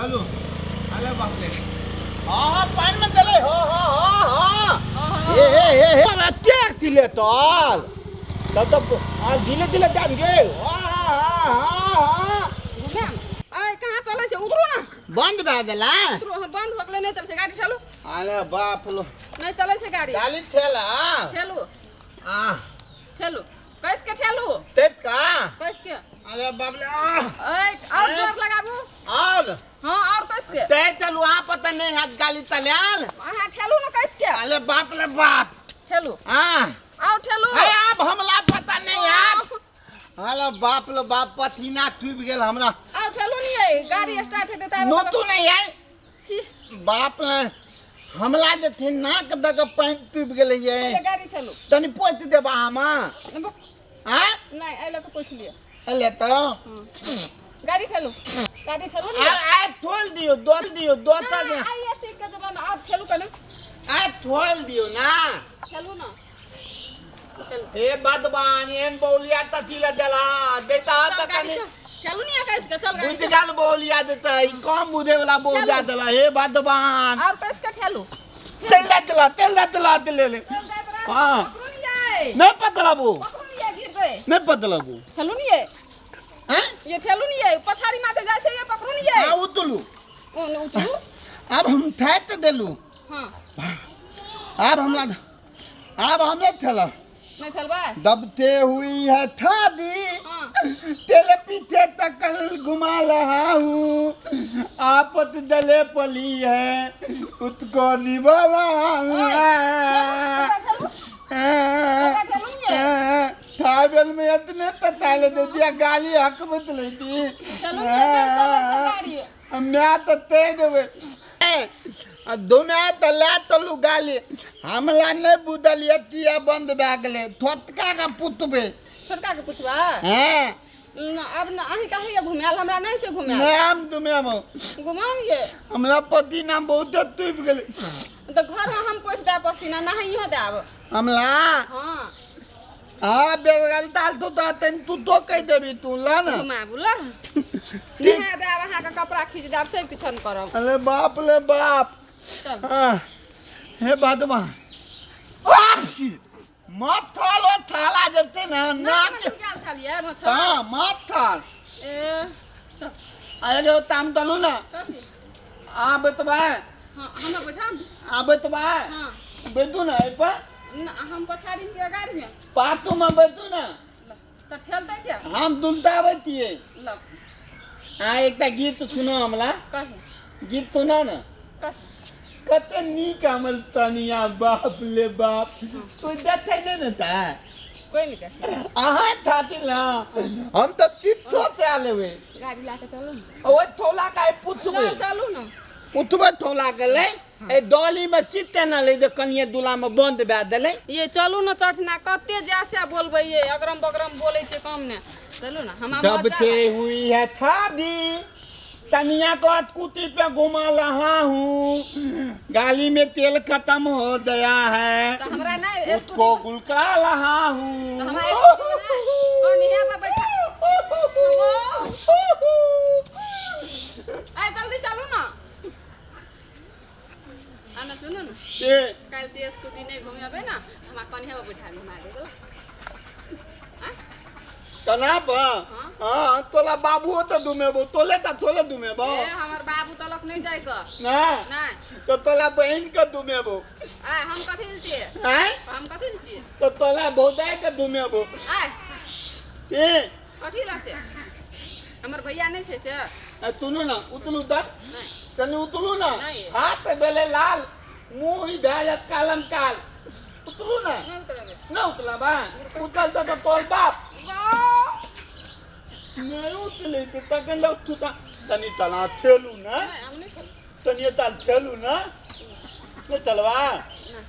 चलू अरे बाप रे हाँ हाँ पानि में चले हो हो हो हो हे हे हे हे हमरा टेक दिले तल तब तब आ धीरे धीरे जाम गे हाँ हाँ हाँ हाँ घुमाएम आइ कहाँ चलै छै उतरू ने बंद भए गेलै उतरू अहाँ बंद हो गेलै नहि चलै छै गाड़ी चलू अरे बाप लो नहि चलै छै गाड़ी गाली ठेला ठेलू आ ठेलू कस के ठेलू तेत का कस के अरे बाप रे आ ऐ और जोर लगाबू और हाँ और कस के ते चलू आ पता नहीं हाथ गाली तलाल अहाँ ठेलू ने कस के अरे बाप रे बाप ठेलू आ और ठेलू अरे अब हमला पता नहीं हाथ अरे बाप रे बाप पसीना टूट गेल हमरा और ठेलू नहीं है गाड़ी स्टार्ट हेतै तब नोतू नहीं है छी बाप रे हमला जे थे नाक दऽ कऽ पानि पीब गेलै ये गाड़ी ठेलू तनी पोति देबा हम आँ नहीं एहि लऽ कऽ पूछि लिअ एले तऽ गाड़ी ठेलू गाड़ी ठेलू आ आ थोल दियौ दो दियौ दो तक आइए सीख के जब आब ठेलू कने आ थोल दियौ ना ठेलू ना ठेलू हे बदबान एहन बौलिया तथी ले देला देता चल तऽ गाड़ी कनी चल ठेलू नहीं कैस के चल गाड़ी बुझ गेल बौलिया देता ई कम बुझे वाला बौलिया देला हे बदबान और कैस के ठेलू तेल दे देला तेल दे देला दे ले चल जाए तोरा हाँ। पकड़ू नहीं आए नहीं पतलाबू पकड़ू नहीं आए गिर गए नहीं पतलाबू ठेलू नहीं आए हैं ये ठेलू नहीं आए पछाड़ी माथे जाए छै ये पकड़ू नहीं आए आ उतलू ओ न उतरू अब हम थाक देलू हां अब हमरा अब हम नहीं ठेला नहीं ठेलबै दबते हुई है थादी हाँ। तेरे पीछे तकल घुमा रहा हूँ आपत दले पली है उसको निभा रहा हूँ ओकरा ठेलू नहीं है थाबेल में इतने तताले दे दिया गाली हक मत लेती चलू नहीं है, चलै छै गाड़ी मैं तो ते देबै आ दुमे तऽ लए तलू गाली हमला नहि बुझल एतिया बंद भए गेलै थोतका के पुतबै छोटका के पुछबै हँ न, अब न अहीं कहिए घुमायल हमरा नहीं छै घुमायल नहि हम दुमेबो घुमाउ ये हमरा पसीना बहुते तुबि गेलै तऽ घर में हम पोछि देब पसीना नहाइयो देब हमला हाँ हाँ बेगल ताल तू तो तन तू तो कह देबी तू ला ना घुमाबू ल नहा देब अहाँके कपड़ा खींच देब सब किछु करब अरे बाप ले बाप चल हाँ, हे भगवान वापसी माथल ओ थाला जते ना नाक गेल छलियै मछली हाँ माथल ए चल अरे जो ताम तलू ना कथी आ बतबा हाँ हमरा बैठाम आ बतबा हाँ बैठू ना एहि पर न, हम पछाड़ी के गाड़ी में पातू में बैठू ना ल, तऽ ठेलतै के हम दुमता बैठिए ल हाँ एकटा गीत सुनो हमरा कही गीत सुनो ना कही कते नीक हमर तनिया बाप ले बाप तू देखै नहि ने ता कोई नहीं कही अहाँ थाती ना हम तऽ तीर्थो तै लेबै गाड़ी ला के चलू ने ओहि थौला के पुछबै ल चलू ने उठबै थौला के लै ए डॉली में चित्ते न लै जे कनिए दुला में बंद भए देलै ये चलू ने चटना कते जैसे बोलबै ये अगरम बगरम बोलै छै कम ने चलू ने हमरा दबते हुई है थादी तनिया को कुटी पे घुमा रहा हूँ गाली में तेल खत्म हो गया है तो हमरा नहीं उसको गुलका रहा हूँ तो हमरा स्कूटी में नहीं कनिया पर बैठा ए जल्दी चलू ना आना सुनू ना ए, काल्हि से स्कूटी नहीं घुमेबै ना हमरा कनिया पर बैठा घुमा देबै तना पर हाँ तोला बाबूओ तो दुमेबो तोले त तोले दुमेबो ए हमर बाबू तलक नहीं जाय के ना नहीं तो तोला बहन के दुमेबो आय हम कथी लेल छियै हैं हम कथी लेल छियै तो तोला भौजाई के दुमेबो आय ए कथी ला से हमर भैया नहीं छै से आ तुनु ना उतलू त नहीं तनी उतलू ना नहीं। हाथ भेले लाल मुंह ही भए जात कालम काल उतलू ना नहीं उतरबै ना उतला बा उतल त तो तोर बाप वाह! नहीं उतले त तखन लग तू तनी तला ठेलू ना नहीं हम नहीं खेलबै तनी ताल ठेलू ना नहीं चलवा नहीं।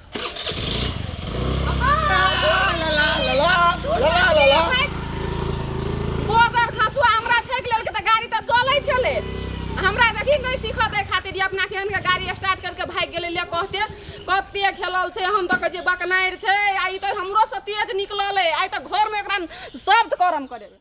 ला ला ला ला ला ला ला गोबर खसुआ हमरा ठेक लेलकै तऽ गाड़ी तऽ चलै छलै हमरा देखी नहि सीखत एहि खातिर ई अपना केहन के गाड़ी स्टार्ट करके भागि गेलै ले कहते कते खेलल छै हम तऽ कहै छियै बकनारि छै आ ई तऽ हमरो से तेज निकलल अइ आइ तऽ घरमे एकरा शब्द करम करेबै।